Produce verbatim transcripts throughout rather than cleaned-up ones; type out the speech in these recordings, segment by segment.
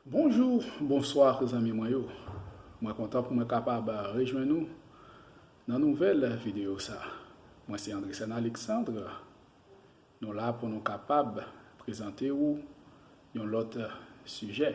Bonjou, bonswa zanmi mwen yo. Mwen kontan pou mwen kapab rejwenn nou nan nouvèl videyo sa. Mwen se Andresen Alexandre. Nou la pou nou kapab prezante ou yon lòt sijè.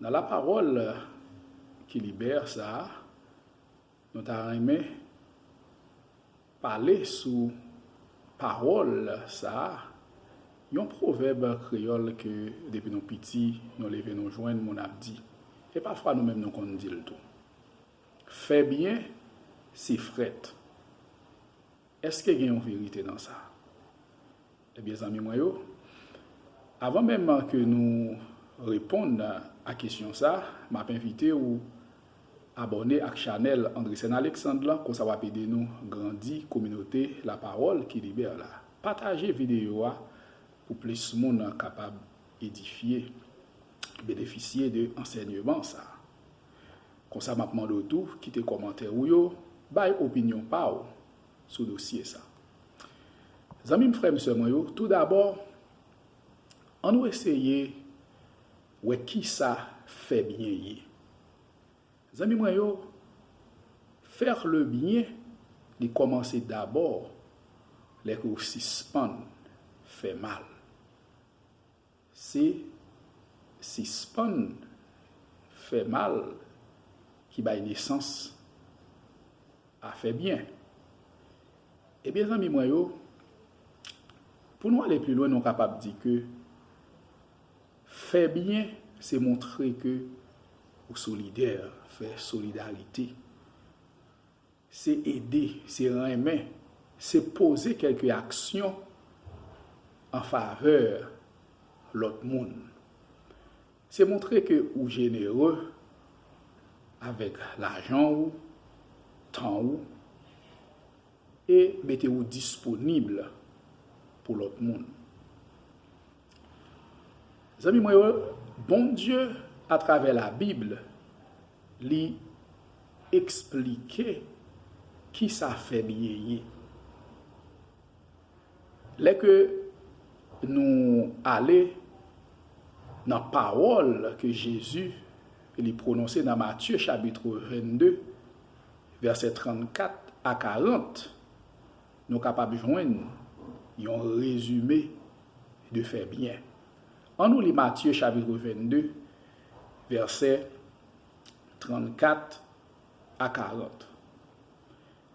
Nan lapawòl ki libè sa a, nou ta renmen pale sou pawòl sa a, yon pwovèb kreyòl ke depi nou piti, nou leve nou jwenn moun ap di. E pafwa nou menm nou konn di l tou. Fè byen, se frèt. Èske gen yon verite nan sa? Ebyen, zanmi mwen yo, avan menm ke nou reponn a kesyon sa, m ap envite ou abòne ak chanèl Andresen Alexandre lan, konsa w ap ede nou grandi kominote lapawòl ki libè la. Pataje videyo a pou plis moun kapab edifye, benefisye de ansèyman sa. Konsa, m ap mande w tou kite kòmantè ou yo, bay opinyon pa w sou dosye sa. Zanmi m, frè m, sè mwen yo, toudabò, ann nou eseye wè kisa fè byen ye. Zanmi mwen yo, faire le bien, li kòmanse dabò lè ke w sispann fè mal. Se sispann fè mal ki bay nesans a fè byen. Ebyen, zanmi mwen yo, pou nou ale pi lwen, nou kapab di ke fè byen, se montre ke ou solidè, fè solidarite. Se ede, se renmen, se poze kèlke aksyon an favè lòt moun. Se montre ke ou jenere avèk lajan ou, tan ou, e mete ou disponib pou lòt moun. Zanmi mwen yo, Bondye, atravè Labib, li eksplike kisa fè byen ye. Lè ke nou ale nan pawòl ke Jezi li pwononse nan Matye chapit vennde, vèsè trannkat a karant, nou kapab jwenn yon rezime de fè byen. Ann nou li Matye chapit vennde, vèsè trannkat a karant.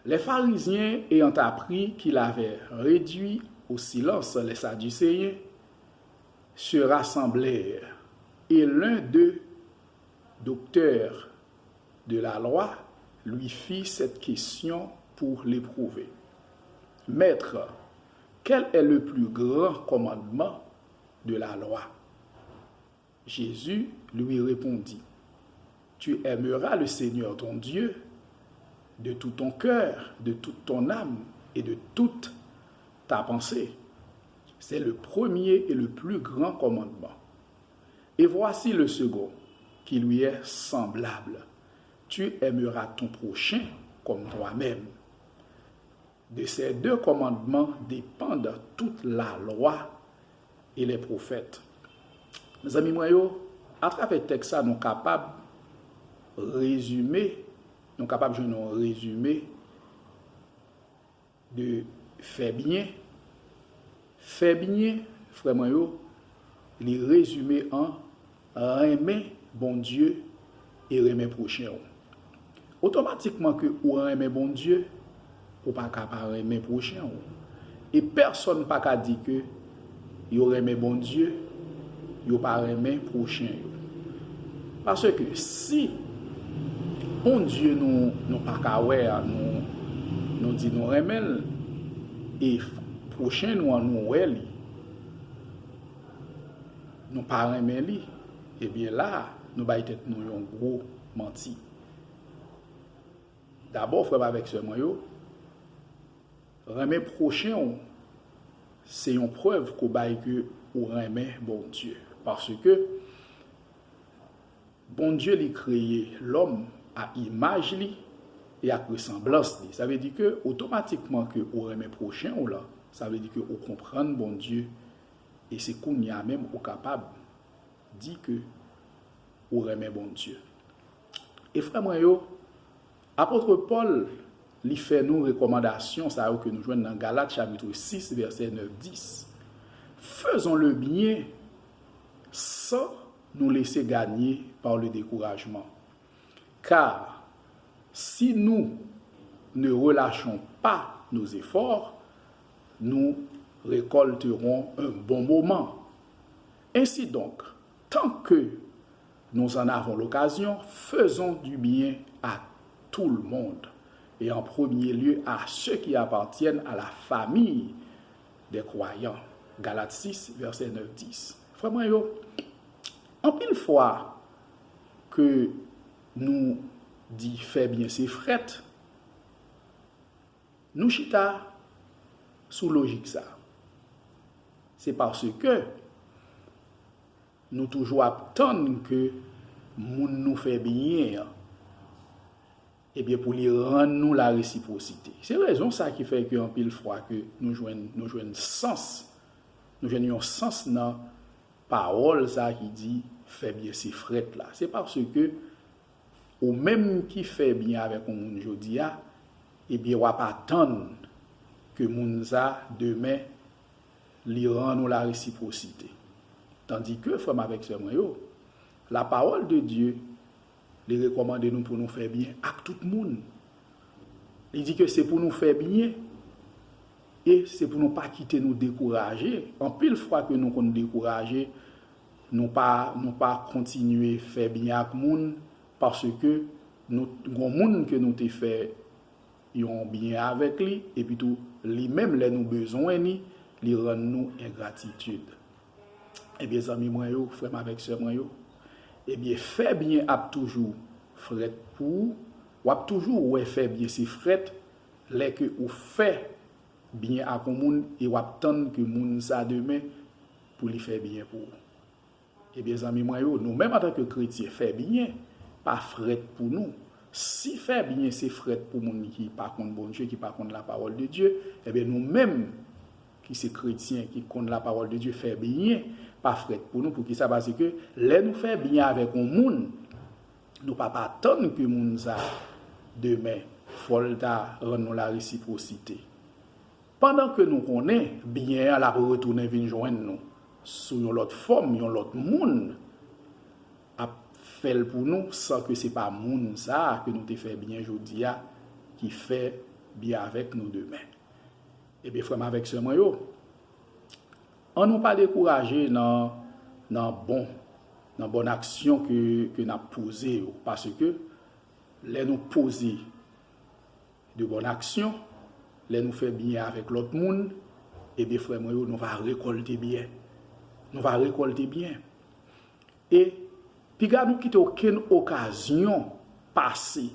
Les pharisiens, ayant appris qu'il avait réduit au silence les Sadducéens, se rassemblèrent, et l'un d'eux, docteur de la loi, lui fit cette question pour l'éprouver. Maître, quel est le plus grand commandement de la loi? Jésus lui répondit, tu aimeras le Seigneur ton Dieu de tout ton cœur, de toute ton âme et de toute ta pensée. C'est le premier et le plus grand commandement. Et voici le second, qui lui est semblable. Tu aimeras ton prochain comme toi-même. De ces deux commandements dépendent toute la loi et les prophètes. Zanmi mwen yo, atravè tèks sa, nou kapab rezime, nou kapab jwenn yon rezime de fè byen. Fè byen, frè mwen yo, li rezime an renmen Bondye e renmen pwochen w. Otomatikman ke ou renmen Bondye, ou pa ka pa renmen pwochen w. E pèsonn pa ka di ke yo renmen Bondye, yo pa renmen pwochen yo. Paske si Bondye nou, nou pa ka wè a, nou, nou di nou renmen l, e pwochen nou an, nou wè li, nou pa renmen li, ebyen la, nou bay tèt nou yon gwo manti. Dabò, frè m avèk sè mwen yo, renmen pwochen w, se yon prèv ke w bay ke ou renmen Bondye. Paske Bondye li kreye lòm a imaj li e ak resanblans li. Sa vle di ke otomatikman ke ou renmen pwochen w lan, sa vle di ke ou konprann Bondye, e se kounye a menm ou kapab di ke ou renmen Bondye. E frè mwen yo, apot Pòl, li fè nou rekòmandasyon sa yo ke nou jwenn nan Galat chapit sis, vèsè nèf, dis. Faisons le bien sans nous laisser gagner par le découragement. Car si nous ne relâchons pas nos efforts, nous récolterons un bon moment. Ainsi donc, tant que nous en avons l'occasion, faisons du bien à tout le monde, et en premier lieu à ceux qui appartiennent à la famille des croyants. Galat sis, vèsè nèf, dis. Frè mwen yo, anpil fwa ke nou di fè byen se frèt, nou chita sou lojik sa. Se paske nou toujou ap tann ke moun nou fè byen an, ebyen, pou li rann nou laresipwosite. Se rezon sa ki fè ke anpil fwa ke nou jwenn, nou jwenn sans, nou jwenn yon sans nan pawòl sa ki di fè byen se frèt la. Se paske ou menm ki fè byen avèk yon moun jodi a, ebyen, w ap atann ke moun sa, demen, li rann ou laresipwosite. Tandike, frè m avèk sè mwen yo, la parole de Dieu, li rekòmande nou pou nou fè byen ak tout moun. Li di ke se pou nou fè byen e se pou nou pa kite nou dekouraje. Anpil fwa ke nou konn dekouraje, nou pa, nou pa kontinye fè byen ak moun, paske nou, gon moun ke nou te fè yon byen avèk li, epi tou, li menm, lè nou bezwen li, li rann nou engratitid. Ebyen, zanmi mwen yo, frè m avèk sè mwen yo, ebyen, fè byen ap toujou frèt pou ou. W ap toujou wè fè byen se frèt lè ke ou fè byen ak yon moun e w ap tann ke moun sa demen pou li fè byen pou ou. Ebyen, zanmi mwen yo, nou menm antanke kretyen, fè byen pa frèt pou nou. Si fè byen se frèt pou moun ki pa konn Bondye, ki pa konn la parole de Dieu, ebyen, nou menm ki se kretyen, ki konn la parole de Dieu, fè byen pa frèt pou nou. Poukisa? Paske lè nou fè byen avèk yon moun, nou p ap atann ke moun sa, demen, fò l ta rann nou laresipwosite. Pandan ke nou konnen byen an l ap retounen vin jwenn nou sou yon lòt fòm, yon lòt moun ap fè l pou nou, san ke se pa moun sa a ke nou te fè byen jodi a ki fè byen avèk nou demen. Ebyen, frè m avèk sè mwen yo, ann nou pa dekouraje nan, nan bon, nan bòn aksyon ke, ke n ap poze yo, paske lè nou poze de bòn aksyon, lè nou fè byen avèk lòt moun, ebyen, frè mwen yo, nou va rekòlte byen. Nou va rekòlte byen. E piga nou kite okenn okazyon pase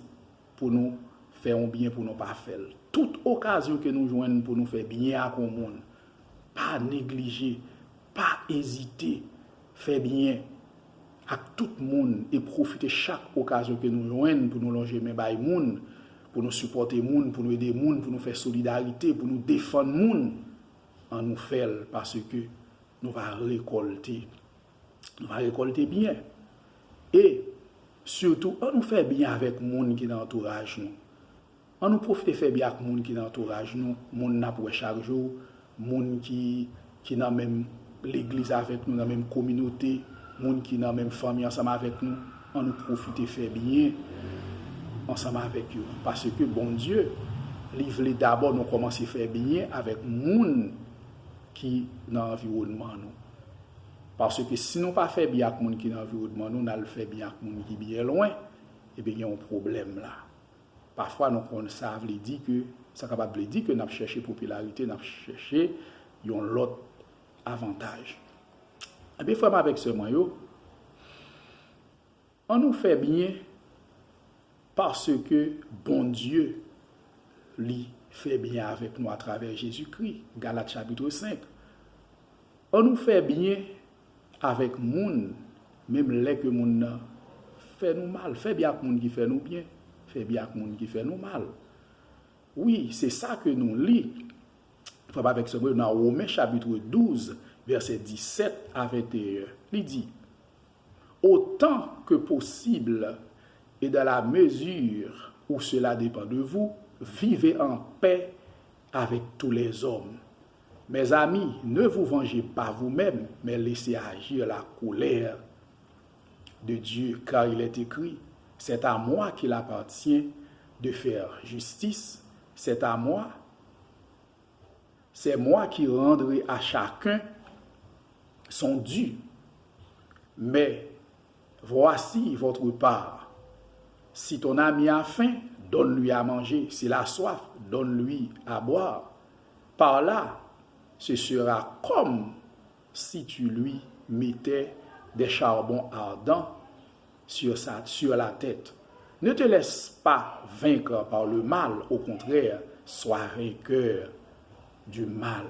pou nou fè yon byen pou nou pa fè l. Tout okazyon ke nou jwenn pou nou fè byen ak yon moun, pa neglije, pa ezite, fè byen ak tout moun e pwofite chak okazyon ke nou jwenn pou nou lonje men bay moun, pou nou sipòte moun, pou nou ede moun, pou nou fè solidarite, pou nou defann moun. Ann nou fè l, paske nou va rekòlte. Nou va rekòlte byen. E sitou, ann nou fè byen avèk moun ki nan antouraj nou. Ann nou pwofite fè byen ak moun ki nan antouraj nou, moun n ap wè chak jou, moun ki, ki nan menm legliz avèk nou, nan menm kominote, moun ki nan menm fanmi ansanm avèk nou. Ann nou pwofite fè byen ansanm avèk yo. Paske Bondye, li vle dabò nou kòmanse fè byen avèk moun ki nan anviwònman nou. Paske si nou pa fè byen ak moun ki nan anviwònman nou, n al fè byen ak moun ki byen lwen, ebyen gen yon pwoblèm la. Pafwa nou konn sa vle di ke, sa kapab vle di ke n ap chèche popilarite, n ap chèche yon lòt avantaj. Ebyen, frè m avèk sè mwen yo, ann nou fè byen paske Bondye, li fè byen avèk nou atravè Jezikri, Galat chapit senk. Ann nou fè byen avèk moun, menm lè ke moun nan fè nou mal. Fè byen ak moun ki fè nou byen. Fè byen ak moun ki fè nou mal. Wi, se sa ke nou li, frè m avèk sè mwen yo, nan Women chapit douz, vèsè disèt a venteyen. Li di, Autant que possible et dans la mesure où cela dépend de vous, vivez en paix avec tous les hommes. Mes amis, ne vous vengez pas vous-même, mais laissez agir la colère de Dieu, car il est écrit, c'est à moi qu'il appartient de faire justice, c'est à moi, c'est moi qui rendrai à chacun son dû. Mais voici votre part. Si ton ami a faim, donne-lui à manger. S'il a soif, donne-lui à boire. Par là, ce sera comme si tu lui mettais des charbons ardents sur sa, sur la tête. Ne te laisse pas vaincre par le mal, au contraire, sois vainqueur du mal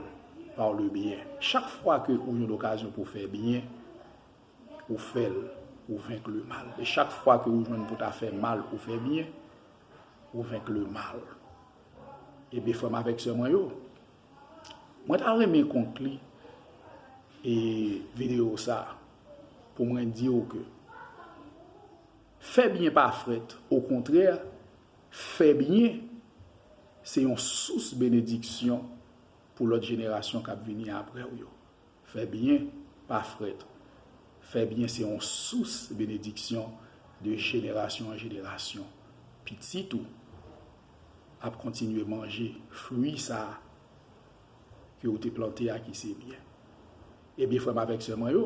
par le bien. Chak fwa ke ou jwenn okazyon pou fè byen, ou fè l, ou venk le mal. E chak fwa ke ou jwenn pou ta fè mal, ou fè byen, ou venk le mal. Ebyen, frè m avèk sè mwen yo, mwen ta renmen konkli e videyo sa pou mwen di w ke fè byen pa frèt, okontrè, fè byen se yon sous benediksyon pou lòt jenerasyon k ap vini apre w yo. Fè byen pa frèt. Fè byen se yon sous benediksyon de jenerasyon an jenerasyon. Pitit ou ap kontinye manje fwi sa a ke ou te plante a ki se byen. Ebyen, frè m avèk sè mwen yo,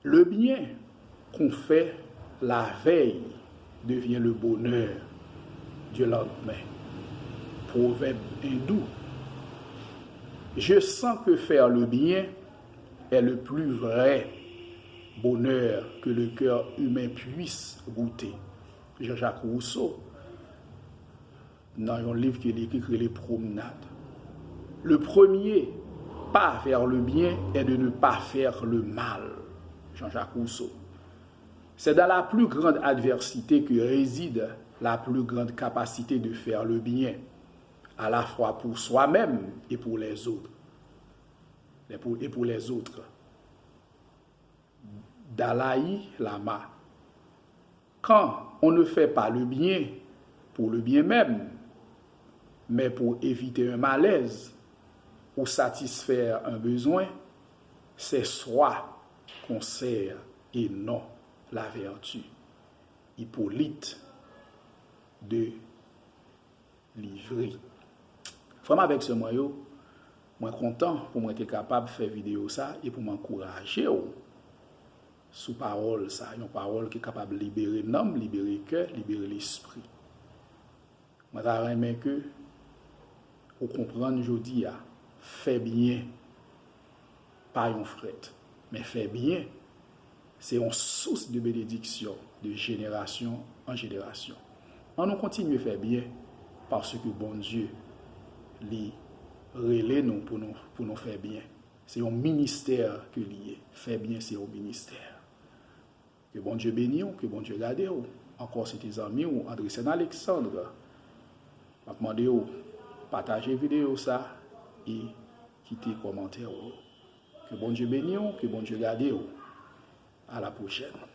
le bien qu'on fait la veille devient le bonheur du lendemain. Proverbe hindou. Je sens que faire le bien est le plus vrai bonheur que le cœur humain puisse goûter. Jean-Jacques Rousseau, nan yon liv ke li ekri ki rele Promenade. Le premier pas vers le bien est de ne pas faire le mal. Jean-Jacques Rousseau. C'est dans la plus grande adversité que réside la plus grande capacité de faire le bien, à la fois pour soi-même et pour les autres. Et pour, et pour les autres. Dalai Lama. Quand on ne fait pas le bien pour le bien même, mais pour éviter un malaise ou satisfaire un besoin, c'est soi qu'on sert et non la vertu. Hippolyte de Livry. Frè m avèk sè mwen yo, mwen kontan pou mwen te kapab fè videyo sa e pou m ankouraje w sou pawòl sa, yon pawòl ki kapab libere nanm, libere kè, libere lespri. Mwen ta renmen ke ou konprann jodi a, fè byen pa yon frèt, men fè byen se yon sous de benediksyon de jenerasyon an jenerasyon. An nou kontinye fè byen, paske Bondye, li rele nou pou nou, pou nou fè byen. Se yon ministè ke li ye. Fè byen se yon ministè. Ke Bondye beni w, ke Bondye gade w. Ankò, se te zanmi w, Andresen Alexandre. M ap mande w pataje videyo sa e kite kòmantè w. Ke Bondye beni w, ke Bondye gade w. A la pwochèn.